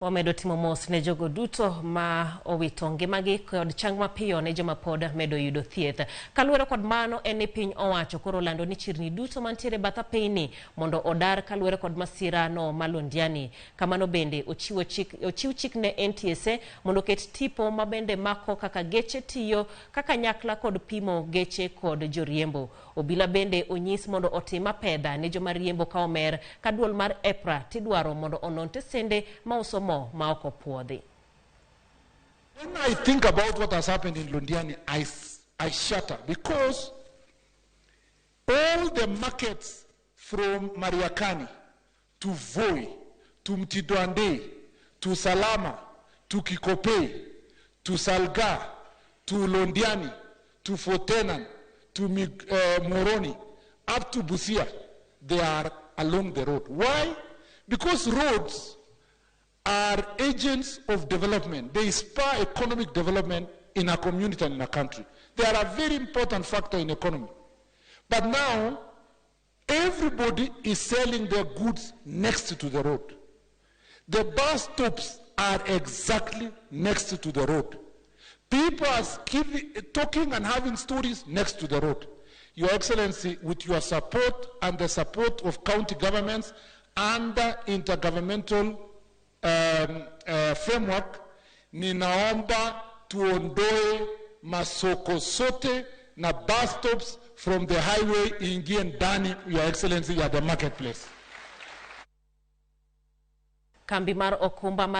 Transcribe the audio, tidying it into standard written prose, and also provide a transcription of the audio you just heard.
Wamedo timo mos ne jogo duto ma owito ngimagi kod chang mapiyo ne joma pod medo yudo thieth. Kaluwore kod mano en ni piny owacho koro olando ni chirni duto mantiere bath apeyni mondo odar kaluwore kod masira no ma Londiani. Kamano bende ochiwo chik, ochiw chik ne NTSA mondo oket tipo ma bende mako kaka geche tiyo kaka nyakla kod pimo geche kod joriembo. Obila bende onyis mondo otim apedha ne joma riembo ka omer ka duol mar EPRA tidwaro mondo onon tesende mauso mo ma ok opuodhi. When I think about what has happened in Londiani, I shudder because all the markets from Mariakani to Voi to Mtito Andei to Salama to Kikopey to Salgaa to Londiani to Fort Ternan to Muhoroni up to Busia, they are along the road. Why? Because roads are agents of development. They spur economic development in a community and in a country. They are a very important factor in economy. But now, everybody is selling their goods next to the road. The bus stops are exactly next to the road. People are talking and having stories next to the road. Your Excellency, with your support and the support of county governments under intergovernmental framework, ninaomba tuondoe masoko sote na bus stops from the highway ingie ndani, Your Excellency, ya the marketplace. Kambi mar okumba mar